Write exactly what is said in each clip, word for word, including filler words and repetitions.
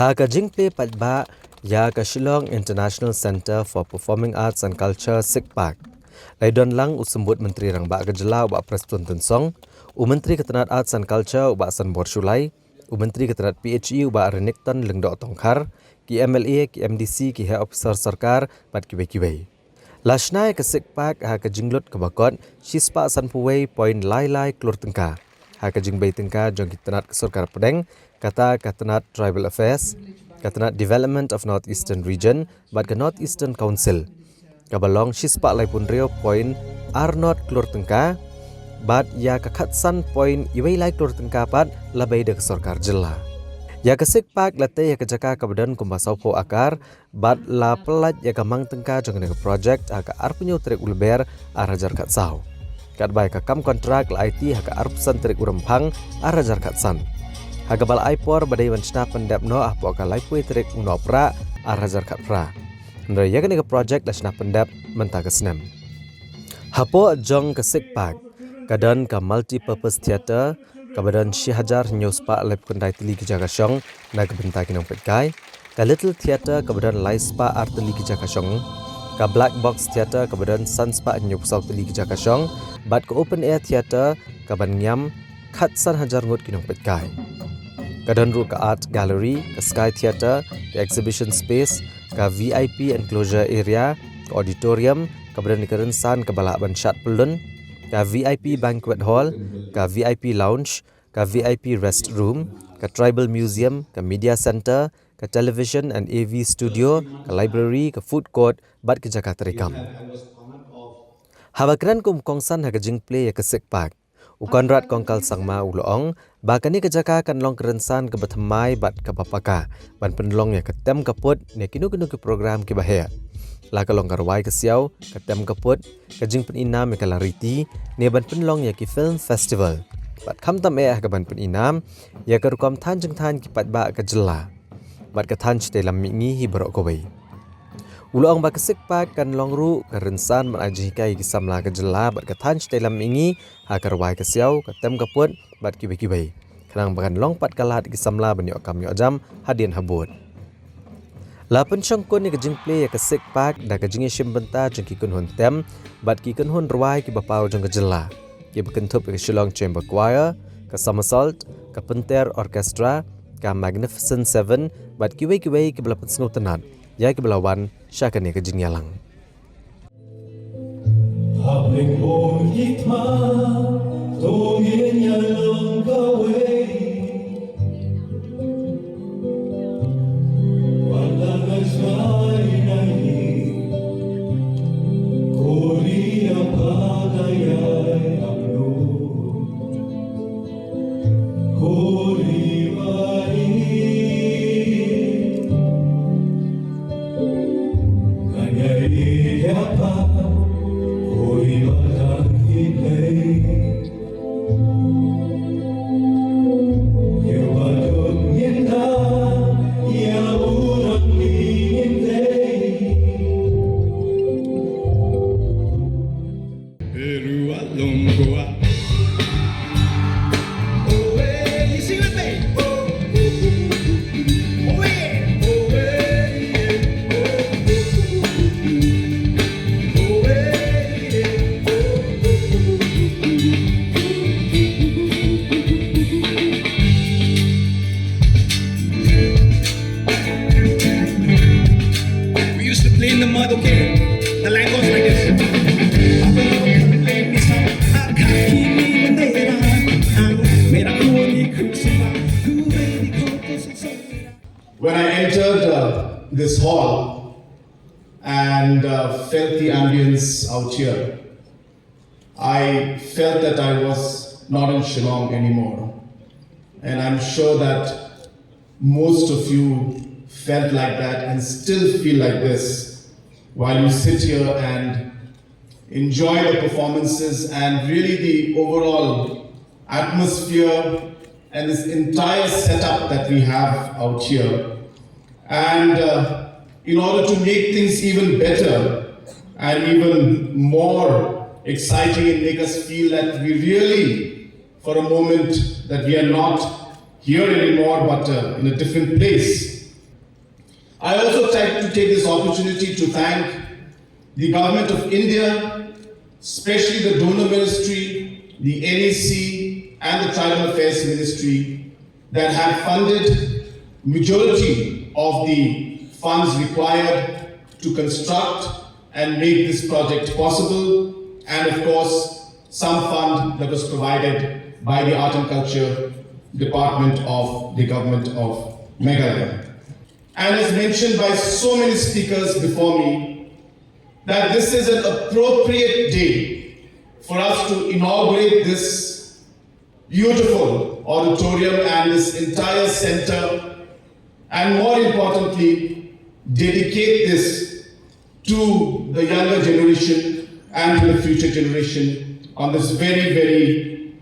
Ha ka jingplie paidbah ïa ka Shillong International Centre for Performing Arts and Culture, SICPAC, la don lang u Symbud Myntri Rangbah ka Jylla, u Bah Prestone Tynsong, u Myntri ka tnad Arts and Culture, u Bah Sanbor Shullai, u Myntri ka tnad P H E, u Bah Renikton Lyngdoh Tongkhar, ki M L A, ki M D C, ki heh ophisar sorkar bad kiwei kiwei. La shna ïa ka SICPAC ha ka jinglut kaba kot shispah sanphew wei point lai lai klur tyngka ha ka jingbei tyngka jong ki tnad ka sorkar pdeng, kata ka tnad Tribal Affairs, ka tnad Development of North Eastern Region bad ka North Eastern Council, kaba long shispah laiphew hynriew point ar not klur tyngka, bad ïa ka khatsan point iwei lai klur tyngka pat la bei da ka sorkar jylla. Ïa ka SICPAC la tei ha ka jaka kaba don kumba sawphew akar, bad la pyllait ïa ka mang tyngka jong kane ka projek ha ka arphew hynñiew tarik u Lber ar hajar khatsaw. Katba ïa ka kam kontrak la aiti ha ka arphew san tarik u Rymphang ar hajar khatsan, ha kaba la ai por ba dei ban shna pyndep noh hapoh ka laiphew tarik u Nohprah ar hajar khatphra. Hynrei ïa kane ka projek la shna pyndep mynta ka snem. Hapoh jong ka SICPAC ka don ka Multipurpose Theatre, kaba don shi hajar hynñiew spah laiphew khyndai tylli ki jaka shong na ka bynta ki nongpeitkai, ka Little Theatre, kaba don lai spah ar tylli ki jaka shong, ka Black Box Theatre, kaba don san spah hynñiewphew saw tylli ki jaka shong, bad ka Open Air Theatre, kaban ngiam khatsan hajar ngut ki nongpeitkai. Ka don ruh ka Art Gallery, ka Sky Theatre, ka Exhibition Space, ka V I P Enclosure Area, ka Auditorium, kaba don ïa ka rynsan kaba lah ban shad pyllun, ka V I P Banquet Hall, ka V I P Lounge, ka V I P Rest Room, ka Tribal Museum, ka Media Centre, ka Television and A V Studio, ka Library, ka Food Court bad ki jaka treikam. Haba kren kum u kongsan ha ka jingplie ïa ka SICPAC, u Conrad Kongkal Sangma u la ong ba kane ka jaka kan long ka rynsan kaba thymmai bad kaba paka ban pynlong ïa ka tem ka put ne kino kino ki program kiba heh, la ka long ka rwai ka siaw, ka tem ka put, ka jingpyni nam ïa ka la riti, ne ban pynlong ïa ki film festival, bad khamtam eh ha kaban pyni nam ïa ka rukom thaiñ jingthaiñ ki paidbah ka jylla bad ka thaiñ shatei lam mihngi hi baroh kawei. U la ong ba ka SICPAC kan long ruh ka rynsan ban ai jinghikai ïa ki samla ka jylla bad ka thaiñ shatei lam mihngi ha ka rwai ka siaw, ka tem ka put bad kiwei kiwei, khnang ba kan long pat ka lad ïa ki samla ban ïoh kam ïoh jam hadien habud. La pynshongkun ïa ka jingplie ïa ka SICPAC da ka jingïashim bynta jong ki kynhun tem bad ki kynhun rwai kiba paw jong ka jylla, kiba kynthup ïa ka Shillong Chamber Choir, ka Somersault, ka Pynter Orchestra, ka Magnificent Seven bad kiwei kiwei kiba la pynsngewtynnad ïa kiba la wan sha kane ka jingïalang. Hapdeng bun ki thma, to ngin ïalong kawei. Wat la nga jngai na ïing, ko ri ïa pha nga ïai ap lut. Ko ri ba ïeit. We used to play in the mud, okay? The line goes like this. When I entered uh, this hall and uh, felt the ambience out here, I felt that I was not in Shillong anymore. And I'm sure that most of you felt like that and still feel like this while you sit here and enjoy the performances and really the overall atmosphere and this entire setup that we have out here. And uh, in order to make things even better and even more exciting and make us feel that we really, for a moment, that we are not here anymore but uh, in a different place, I also like to take this opportunity to thank the Government of India, especially the Donor Ministry, the N E C, and the Tribal Affairs Ministry that have funded majority of the funds required to construct and make this project possible, and of course, some fund that was provided by the Art and Culture Department of the Government of Meghalaya. And as mentioned by so many speakers before me, that this is an appropriate day for us to inaugurate this beautiful auditorium and this entire center, and more importantly, dedicate this to the younger generation and to the future generation on this very, very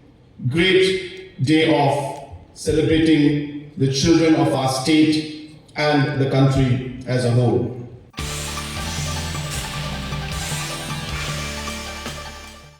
great day of celebrating the children of our state and the country as a whole.